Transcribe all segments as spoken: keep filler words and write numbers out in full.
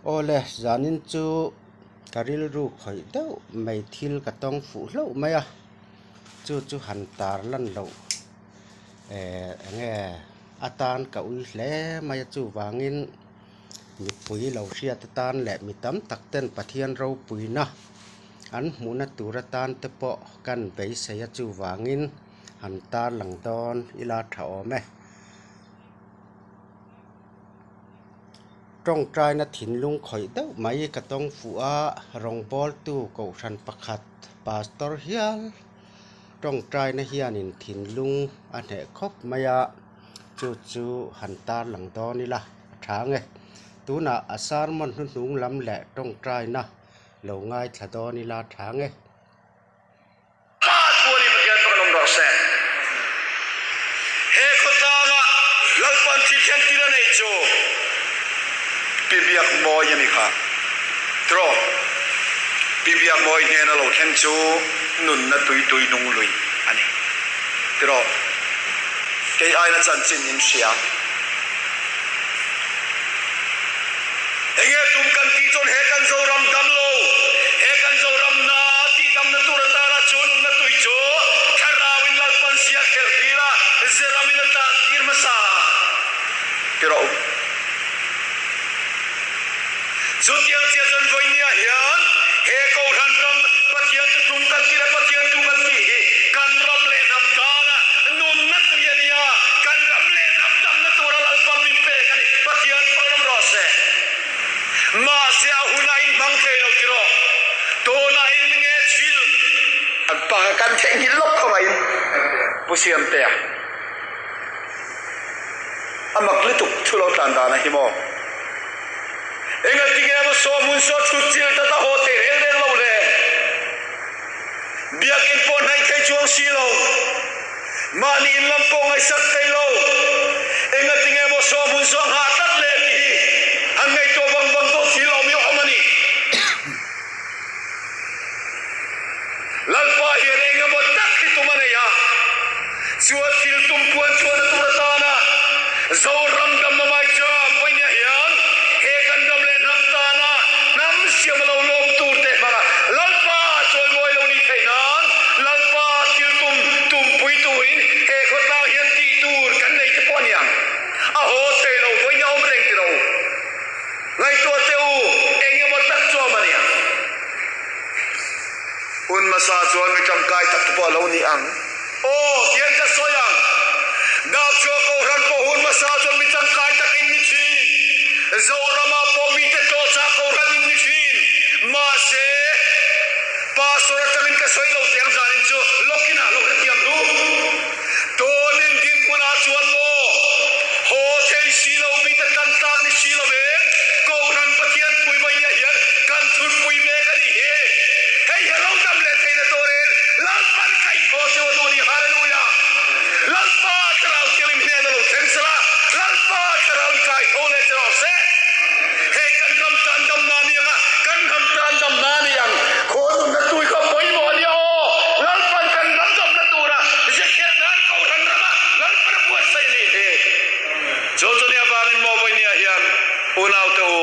Awle, zanin chu ka rilru khawih deuh mai, thil ka tawng fuh hlauh mai a. Chu chu han tar lan lo. Eh, enge, a tan ka ui hle mai a, chuvangin mipui lo hriat atan le mi tam tak ten Pathian ropuina an hmuhna tur atan te pawh kan beisei a, chuvangin han tar lang dawn ila ṭha awm e. Ṭawngṭaina thinlung khawih deuh mai ka tawng fuh a, rawngbawltu kohran pakhat, pastor hial ṭawngṭaina hianin thinlung a hneh khawp mai a, chu chu han tar lang dawn ila ṭha nge. Tunah a sermon hnuhnung lam le ṭawngṭaina lo ngaithla dawn ila ṭha nge. Pa, tuhin Pathian ṭawngin um rawh se. He khawtlanga Lalpan thil ṭhenkhat a nei chu Pi Biakmawi a ni kha. Tiraw, Pi Biakmawi hnena lo thleng chu nunna tui tui nung lui a nih. Tiraw, kei aina chanchin in hria. Enge tum kan ti chun he kan Zoram dam lo, he kan Zoram na ti damna tur atana chu nunna tui chu Thlarauvin Lalpan zia khelh tir a, Zoramin a tan tir hmasa. Tiraw. Chutiang chie chun vawinia hian he kohran ram Pathian thu tum kan ti le Pathian thu kan ti hi kan ram leh hnam tana nunna tui a nia, kan ram leh hnam damna tura Lalpan min pek a nih, Pathian ṭawngin um rawh se. Mahse, a huna in hmang thei lo tiraw. Tuna in nge thil an pa kan thei hi lawk khawma in pusiam te a. A mak lutuk thu lo tlan dan a hi maw? Engatinge maw saw hmun saw thut chil tata haw thei reng reng lo le. Biak in pawh hnai thei chuang si lo. Mahni in lam pawh ngaisak thei lo. Engatinge maw saw hmun saw nghah tak le ti hi. Han ngaihtuah vang vang tawh thil awm hi awm a nih. Lalpa hian eng emaw tak hi tum a nei a. Chua thil tum puan chuan a tur atana Zoram dam mamai cha vawinia hian he kan ram leh hnam tana hnam siam a lo lawm tur te hmanga Lalpa chawimawi lo ni thei nan Lalpa thil tum tumpui turin he khawtlang hian tih tur kan nei te pawh a ni ang. A haw thei lo vawinia awm reng ti lo. Ngaihtuah te u, eng emaw tak chu a nia. Hun hmasa chuan mi ṭangkai tak te pawh a lo ni ang. Aw, tiang ka sawi ang. Dak chhuah kohran pawh hun hmasa chuan mi ṭangkai tak in ni ṭhin. Zorama pawh mite tawlhchhah kohran in ni ṭhin. Mahse, pastor aṭangin ka sawi lo tiang zanin chu lawkin a lo hre tiam duh. Tawnin dinhmunah chuan maw, haw thei si lo, mite kan tlak ni si lo em? Kohran Pathian pui mai nia hian kan thurpui mek a ni hi. Hei, he lo dam leh theihna turin Lalpan kaithaw che u a duh ni. Hallelujah. Lalpa Thlarau Thianghlim hnena lo thleng sela, Lalpa Thlarau in kaithaw leh che rawh se. He kan ram tan damna ni anga, kan hnam tan damna ni ang. Khawnunna tui kha pawimawh a nia aw. Lalpan kan ram damna tura zia kher nan kohran rama Lalpan a buatsaih a ni hi. Chu chu nia vangin maw vawinia hian unaute u,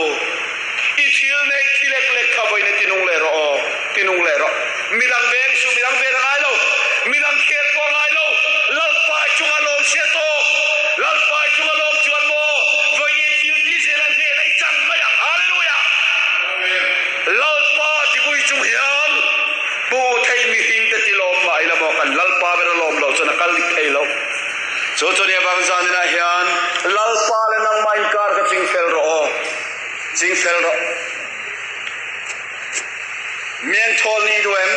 i thil nei thil lek lek kha vawinia ti nung leh rawh aw, ti nung leh rawh. Midang veng su, midang veng a ngai lo, midang kher pawh a ngai lo. Lalpa chunga lawm hria tawk. Lalpa chunga lawm chuan maw, vawiin thil ti zel an hneh lei chang mai ang. Hallelujah. Lalpa tibui chung hian pu thei mihring te ti lawm mah ila maw, kan Lalpa ber a lawm lo chuan a kal dik thei lo. Chu chu nia vang zanin a hian Lalpa le nangma inkar kha chingfel rawh aw. Chingfel rawh. Mi eng thawl ni i duh em?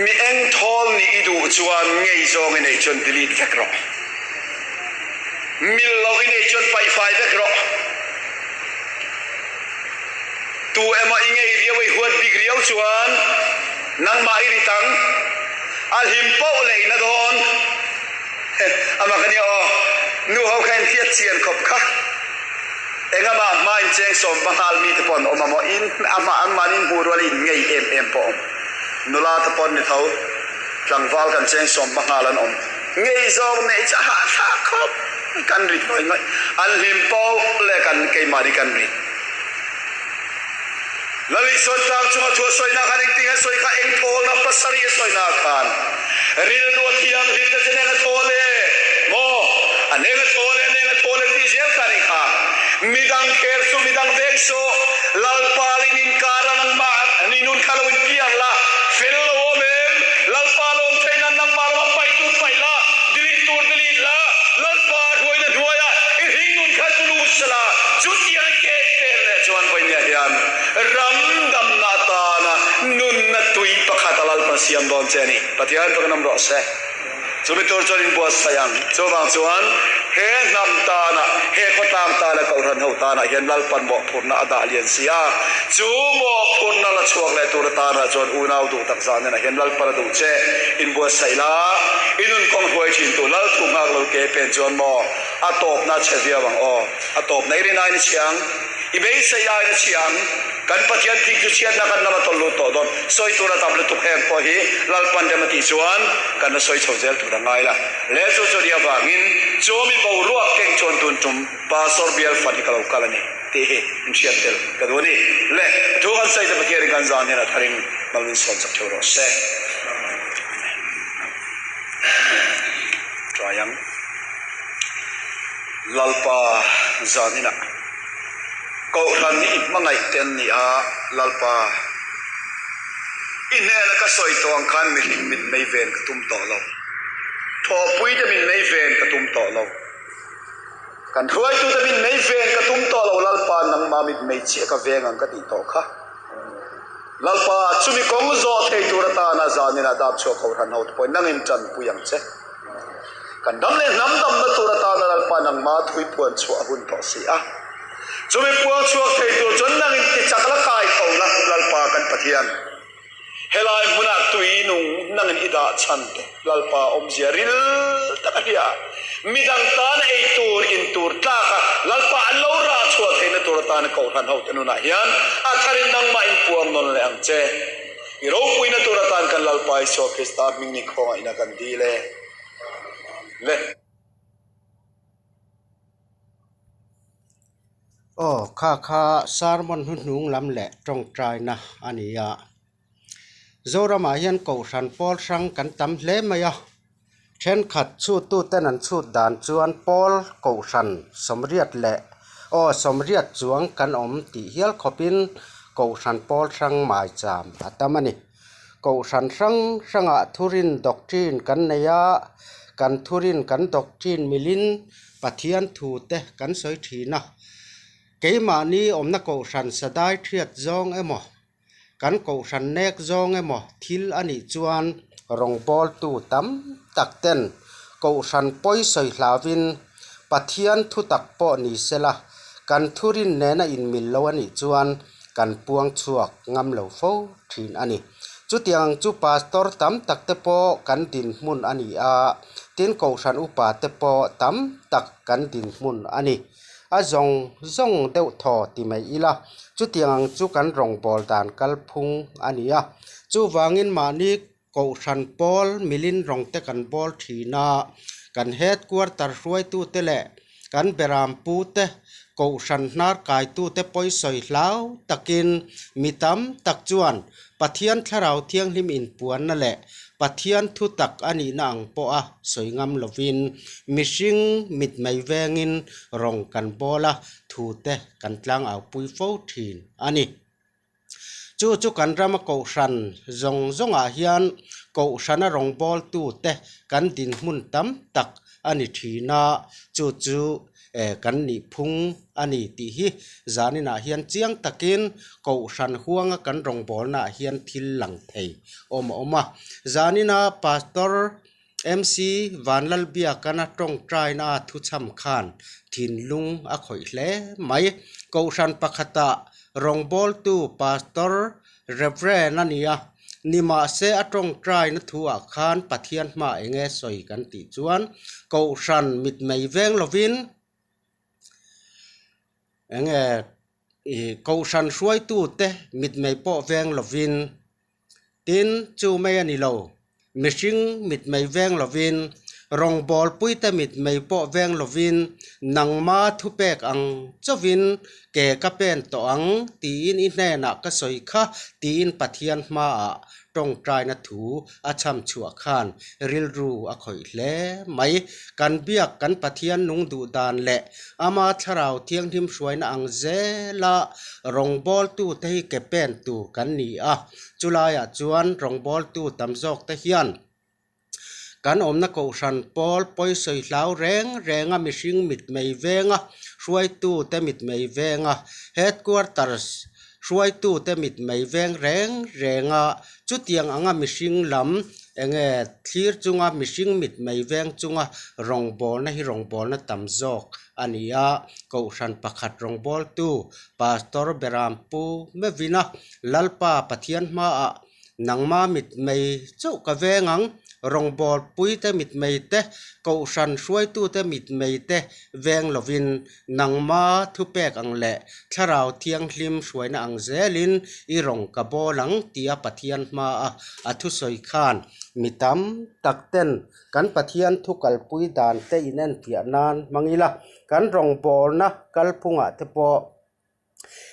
Mi eng thawl ni i duh chuan ngei zawng i nei chuan delete vek rawh. Mil lo i nei chuan paihfai vek rawh. Tu emaw i ngei riau, i huat bik riau chuan nangmah i rit ang. A hlim poh leina dawn. Ama ka nia aw, nu ho kha in hriat chian khawp kha. Engama hmain cheng sawm panghal mi te pawh an awm a maw, in ama, an man in hmuh rual in ngei em em pawh awm. Nula te pawh ni tho, tlangval kan cheng sawm panghal an awm. Ngei zawng nei chu a hahthlak khawp, kan rit ngawih ngawih. An hlim poh le kan keimah ni kan rit. Lal Isuan tang chunga thu a sawina khan ieng tieng a sawi kha, eng thawlna pasari a sawina khan. Rilru a thianghlim ta chun eng a thawl e? Maw, a neng a thawl e, a neng a thawl e ti zel kha ni kha. Midang kher suo, midang veng suo, Lalpa le inkara nangma, i nun kha lo inpiang la, fel lo awm em? Lalpa lawm theina nangma lama pai tur pai la, delete tur delete la, Lalpa hruaina hnuoia i hringnun kha chu lut sela, chutia i ke pen le chuan vawinia hian ram damna atana nunna tui pakhat a Lalpan siam dawn che a ni. Pathian ṭawngin awm rawh se. Chumi tur chuan inbuatsaih ang. Chuvang chuan he hnam tana, he khawtlang tana, kohhran ho tana hian Lalpan mawhphurna a dah lian si a. Chu mawhphurna la chhuak leh tur atana chuan unau duh tak zaninah hian Lalpan a duh che. Inbuatsaih la. I nun kawng hruai ṭhin tur lal thu nghak lo ke pen chuan maw, a tawpna chhe viau ang aw. A tawpna i rin aiin a chhiang, i beisei aiin a chhiang. Kan Pathian thik chu chhiatna kan lam a tawl lut tawh dawn. Sawi tura tam lutuk heng pawh hi Lalpan rem a tih chuan kan la sawi chho zel tur a ngai la. Le chu chu ni avangin chumi boruak keng chuan tun ṭum Pastor Bial fan hi ka lo kal a ni tih hi in hriat tel ka duh a ni. Le, thu kan sawi te Pathianin kan zan hian a tharin mal min sawm chak theu rawh se. Ṭai ang. Lalpa, zaninah kohhran hi i hmangaih te an ni a, Lalpa. I hnena ka sawi tawh ang khan mihring mitmei ven ka tum tawh lo. Thawhpui te mitmei ven ka tum tawh lo. Kan hruaitute mitmei ven ka tum tawh lo, Lalpa, nangma mitmei chiah ka veng ang ka tih tawh kha. Lalpa, chumi kawng zawh thei tur atana zaninah dap chhuah kohhran ho te pawh nangin ṭanpui ang che. Kan dam leh hnam damna tur atana Lalpa, nangma thu i puan chhuah hun tawh si a. Chumi puan chhuak thei tur chuan nangin tichak la kai tho la, Lalpa kan Pathian. Helai hmuna tui nung nangin i dah chhan te, Lalpa, awmzia ril tak a hria. Midang tan ei tur, in tur tlak a, Lalpa, an lo ra chhuah theihna tur atan kohhran ho te nunah hian a tharin nangmah in puang nawn leh ang che. I ropuina tur atan kan Lalpa Isua Krista hming ni khawngaihna kan dil e. Le. Aw, kha kha sermon hnuhnung lam leh ṭawngṭaina a ni a. Zoramah hian kohhran pawl hrang kan tam hle mai a. Ṭhenkhat chhuttu ten an chhut dan chuan pawl kohhran sawmriat leh, aw, sawmriat chuang kan awm tih hial khawpin kohhran pawl hrang maicham a tam a ni. Kohhran hrang hrangah thurin doctrine kan nei a, kan thurin kan doctrine milin Pathian thu te kan sawi ṭhin a. Keimahni awmna kohhran sadai ṭhiat zawng emaw, kan kohhran nek zawng emaw thil a nih chuan rawngbawltu tam tak ten kohhran pawisawi hlauvin Pathian thutak pawh ni sela, kan thurin nena inmil lo a nih chuan kan puang chhuak ngam lo fo ṭhin a ni. Chutiang chu pastor tam tak te pawh kan dinhmun a ni a, tin kohhran upa te pawh tam tak kan dinhmun a ni. A zawng zawng deuh thaw ti mai ila, chutiang ang chu kan rawngbawl dan kalphung a ni a. Chuvangin mahni kohhran pawl milin rawng te kan bawl ṭhin a, kan headquarter hruaitu te leh kan beram pu te, kohhran hnar kaitu te pawisawi hlau takin mi tam tak chuan Pathian Thlarau Thianghlim inpuanna leh Pathian thutak a nihna ang pawha sawi ngam lovin, mihring mitmei vengin rawng kan bawl a, thu te kan tlangaupui fo ṭhin a ni. Chu chu kan rama kohhran zawng zawngah hian kohhrana rawngbawltu te kan dinhmun tam tak a ni ṭhin a, chu chu, eh, kan nih phung a ni tih hi zaninah hian chiang takin kohhran huanga kan rawngbawlnaah hian thil lang thei awm a awm a. Zanina Pastor M C Vanlalbiakana ṭawngṭaina a thuchham khan thinlung a khawih hle mai. Kohhran pakhata rawngbawltu Pastor Reverend a ni a, nimahse a ṭawngṭaina thuah khan Pathian hma enge sawi kan tih chuan, kohhran mitmei veng lovin, enge, i, kohhran hruaitu te mitmei pawh veng lovin, tin chu mai a ni lo, mihring mitmei veng lovin, Rawngbawlpui te mitmei pawh veng lovin, nangma thupek ang chauhin ke ka pen tawh ang, tiin i hnenah ka sawi kha, tiin Pathian hmaah ṭawngṭaina thu a chham chhuah khan rilru a khawih hle mai. Kan biak kan Pathian nung duh dan leh ama Thlarau Thianghlim hruaina ang zela rawngbawltu te hi ke pen tur kan ni a. Chu laiah chuan rawngbawltu tam zawk te hian kan awmna kohhran pawl pawisawi hlau reng renga, mihring mitmei venga hruaitu te mitmei venga, headquarters hruaitu te mitmei veng reng renga, chutiang anga mihring lam, enge, thlir chunga mihring mitmei veng chunga rawngbawlna hi rawngbawlna tam zawk a ni a. Kohhran pakhat rawngbawltu Pastor Berampu Mevina, Lalpa Pathian hmaah nangma mitmei chauh ka veng ang, rawngbawlpui te mitmei te, kohhran hruaitu te mitmei te veng lovin, nangma thupek ang leh Thlarau Thianghlim hruaina ang zelin i rawng ka bawl ang, tia Pathian hmaah a thusawi khan mi tam tak ten kan Pathian thu kalpui dan te inenfiah nan hmang ila, kan rawngbawlna kalphungah te pawh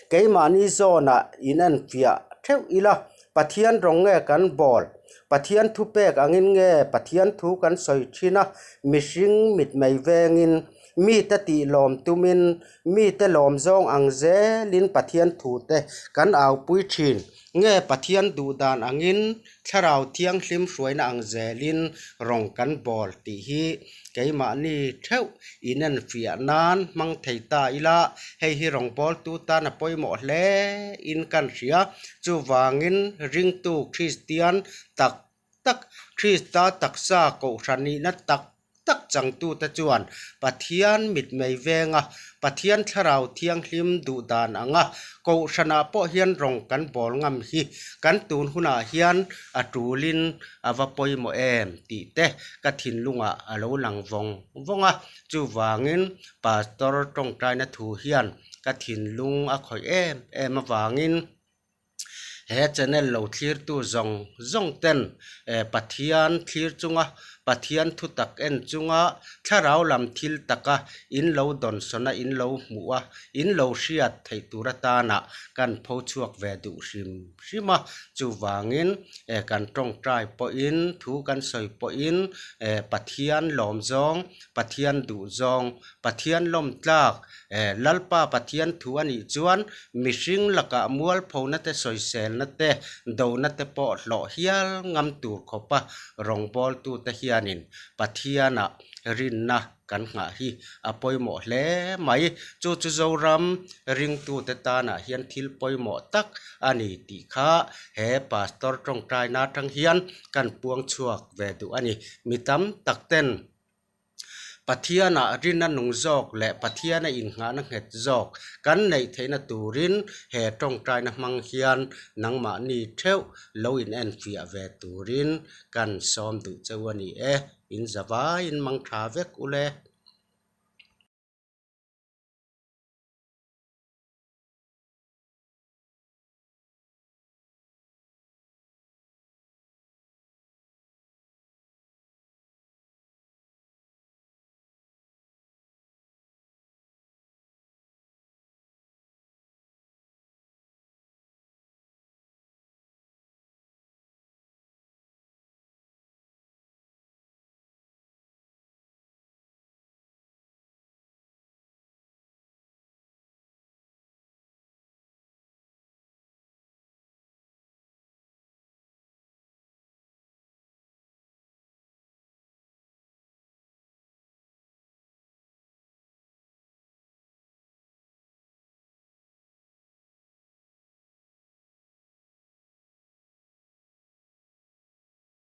keimahni zawnah inenfiah theuh ila, Pathian rawng nge kan bawl, Pathian thupek angin nge Pathian thu kan sawi ṭhin a, mihring mitmei vengin, mite tih lawm tumin, mite lawm zawng ang zelin Pathian thu te kan aupui ṭhin, nge Pathian duh dan angin Thlarau Thianghlim hruaina ang zelin rawng kan bawl tih hi keimahni theuh inenfiah nan hmang thei ta ila, hei hi rawngbawltu tan a pawimawh hle in kan hria. Chuvangin ringtu Kristian tak tak, Krista taksa kohhran nihna tak tak changtu te chuan Pathian mitmei venga, Pathian Thlarau Thianghlim duh dan anga kohhranah pawh hian rawng kan bawl ngam hi kan tun hunah hian a tulin a va pawimawh em tih te ka thinlungah a lo lang vawng vawng a. Chuvangin Pastor ṭawngṭaina thu hian ka thinlung a khawih em em avangin, he channel lo thlirtu zawng zawng ten, eh, Pathian thlir chunga, Pathian thutak en chunga, thlarau lam thil taka in lo dawnsawn a, in lo hmuh a, in lo hriat theih tur atana kan pho chhuak ve duh hrim hrim a. Chuvangin, eh, kan ṭawngṭai pawhin, thu kan sawi pawhin, eh, Pathian lawm zawng, Pathian duh zawng, Pathian lawm tlak, eh, Lalpa Pathian thu a nih chuan, mihring lakah mualphona te, sawiselna te, dona te pawh hlawh hial ngam tur khawpa rawngbawltu te hianin Pathiana rinna kan nghah hi a pawimawh hle mai. Chu chu Zoram ringtu te tana hian thil pawimawh tak a ni tih kha he Pastor ṭawngṭaina aṭang hian kan puang chhuak ve duh a ni. Mi tam tak ten Pathiana rinna nung zawk leh Pathiana innghahna nghet zawk kan neih theihna turin he ṭawngṭaina hmang hian nangmahni theuh lo inenfiah ve turin kan sawm duh cheu a ni e. In zavaiin mang ṭha vek u le.